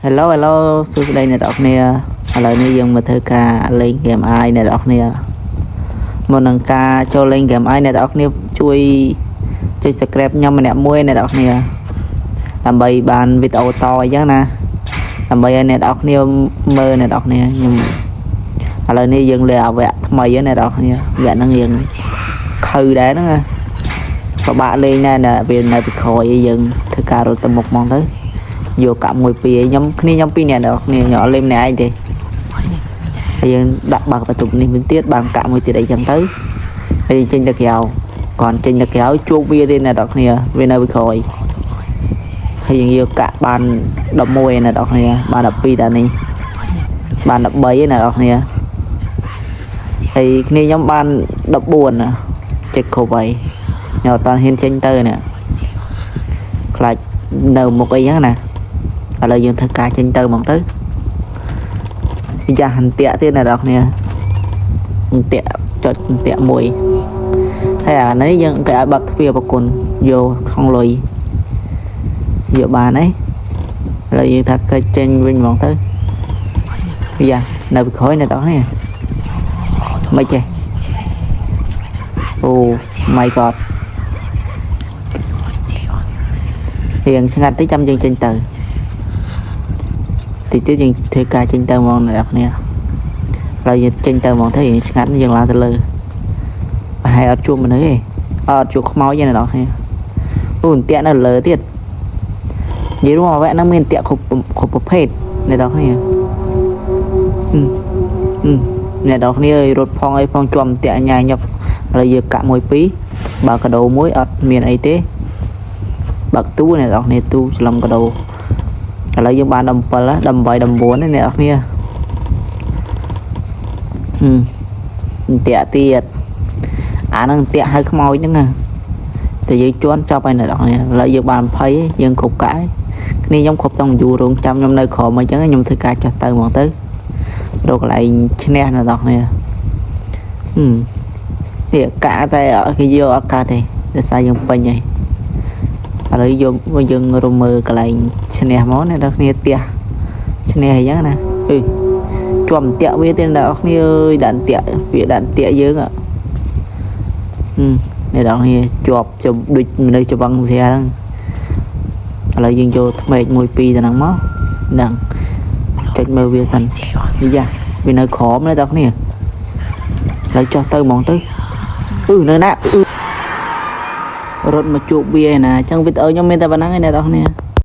Hello Hello សួស្តីអ្នកទាំងអស់គ្នាឥឡូវនេះយើងមកធ្វើការលេងហ្គេម i អ្នកទាំងអស់គ្នាមុននឹងការចូលលេងហ្គេម i អ្នកទាំងអស់គ្នាជួយចុច Subscribe ខ្ញុំម្នាក់មួយអ្នកទាំងអស់គ្នាដើម្បីបានវីដេអូតអញ្ចឹងណាដើម្បីឲ្យអ្នកទាំងអស់គ្នាមើលអ្នកទាំងអស់គ្នាខ្ញុំឥឡូវនេះយើងលេងអាវគ្គថ្មីហ្នឹងអ្នកទាំងអស់គ្នាវគ្គហ្នឹងយើងខៅដែរហ្នឹងណាពិបាកលេងដែរណាវានៅពីក្រោយឯងយើងធ្វើការរត់ទៅមុខហ្មងទៅ យកកាក់មួយពីរខ្ញុំគ្នាខ្ញុំពីរនាក់ដល់គ្នាខ្ញុំអត់លេងម្នាក់ឯងទេហើយយើងដាក់បើកបន្ទប់នេះមួយទៀតបានកាក់មួយទៀតអីចឹងទៅហើយចេញទៅក្រៅគាត់ចេញទៅក្រៅជួបវាទេអ្នកនរគ្នាវានៅពីក្រោយហើយយើងយកកាក់បាន11អ្នកនរគ្នាបាន12តានេះបាន13អ្នកនរគ្នាហើយគ្នាខ្ញុំបាន14ណាចិត្តគ្រប់ហើយខ្ញុំអត់តាន់ហ៊ានចេញទៅនេះខ្លាចនៅមុខអីចឹងណា ឥឡូវយើងធ្វើការចេញទៅហ្មងទៅយ៉ាហន្ទាក់ទៀតអ្នកនរគ្នាហន្ទាក់ចុចហន្ទាក់មួយហើយអានេះយើងគេឲ្យបើកទ្វារប្រគុណយកក្នុងលុយយកបានហើយឥឡូវយើងថាកិច្ចចេញវិញហ្មងទៅយ៉ានៅពីក្រោយអ្នកនរគ្នាមិនចេះអូ my god រៀងស្ងាត់តិចចាំយើងចេញទៅ តិចទៀតយើងធ្វើការចេញទៅហ្មងអ្នកនរគ្នាឥឡូវយើងចេញទៅហ្មងទៅយើងឆ្ងាត់យើងឡើងទៅលើប្រហែលអត់ជួបមនុស្សទេអត់ជួបខ្មោចទេអ្នកនរគ្នាអូអន្ទាក់នៅលើទៀតនិយាយរួមអវៈហ្នឹងមានអន្ទាក់គ្រប់គ្រប់ប្រភេទអ្នកនរគ្នាហឹមហឹមអ្នកនរគ្នារត់ផងអីផងជាប់អន្ទាក់ញ៉ាយញឹកឥឡូវយើងកាក់មួយពីរបើកដោមួយអត់មានអីទេបើកទូអ្នកនរគ្នាទូច្រឡំកដោ ឥឡូវយើងបាន17 18 19នេះអ្នកនរគ្នាហឹមអន្ទាក់ទៀតអាហ្នឹងអន្ទាក់ហៅខ្មោចហ្នឹងណាតែយើងជន់ចប់ហើយអ្នកនរគ្នាឥឡូវយើងបាន20យើងគ្រប់កាក់ហើយគ្នាខ្ញុំគ្រប់តង់យូររងចាំខ្ញុំនៅក្រោមអញ្ចឹងខ្ញុំធ្វើការចុះទៅហ្មងទៅរកកន្លែងឈ្នះអ្នកនរគ្នាហឹមនេះកាក់តែគេយកអត់កាត់ទេដោយសារយើងពេញហើយ ឥឡូវយកយើងរមើលកន្លែងឈ្នះមកអ្នកនរគ្នាផ្ទះឈ្នះអីចឹងណាអឺជាប់អន្ទាក់វាទេអ្នកនរគ្នាអើយដាក់អន្ទាក់វាដាក់អន្ទាក់យើងហ៎ហឹមអ្នកនរគ្នាជាប់ជដូចមនុស្សច្វឹងស្រាហ្នឹងឥឡូវយើងយកថ្មេកមួយពីរទៅហ្នឹងមកហ្នឹងចុចមើលវាសិននេះយ៉ាវានៅក្រោមអ្នកនរគ្នាឥឡូវចុះទៅហ្មងទៅអឺនៅណាអឺ រត់មកជួបវាឯណាអញ្ចឹងវីដេអូខ្ញុំមានតែប៉ុណ្្នឹងឯងអ្នកនរគ្នា។